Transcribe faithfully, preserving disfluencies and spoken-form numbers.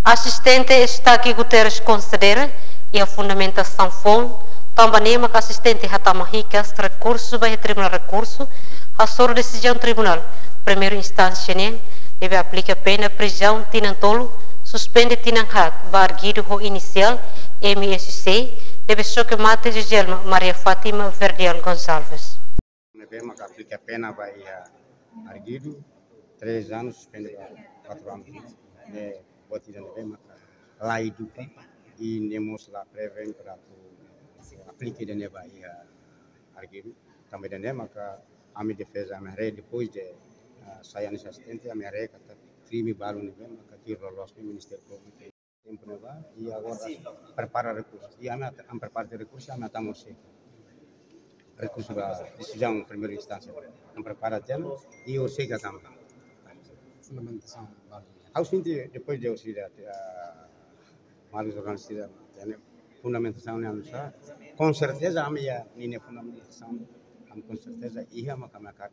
Asistente Eustáquio Guterres konsidera iha fundamentasaun foun, tanba ne'e maka asistente hatama hikas rekursu ba iha Tribunál Rekursu, hasoru desizaun Tribunál Primeira Instánsia nian, ne'ebé aplika pena prizaun tinan tolu, suspende tinan haat ba arguidu ho inisiál M S C, ne'ebé xoke mate Joselma Maria Fátima Verdial Gonçalves. Ne'ebé maka aplika pena ba iha arguidu, três anos, suspende ba quatro anos. Ne'e buat ida ne'ebé maka la eduka, i ne'e mós la prevene para atu aplika ida-ne'e ba iha arguidu. Tanba ida-ne'e maka ami defeza, ami haree depois de, ah, sai hanesan asistente, ami haree katak krime balu ne'ebé maka tuir loloos ne'e Ministériu Públiku tempu ne'ebá, i agora prepara rekursu. I ami ata-, ami prepara rekursu, ami hatama horisehik. Rekursu ba desizaun primeira instánsia. Ami prepara tiha ona, i horisehik hatama. Fundamentasaun balu. Ha'u sente depois de orsida, ah, malu jornalista, tiha ona fundamentasaun ne'e oinsá. Com certeza, ami iha ninia fundamentasaun, ami com certeza iha maka maka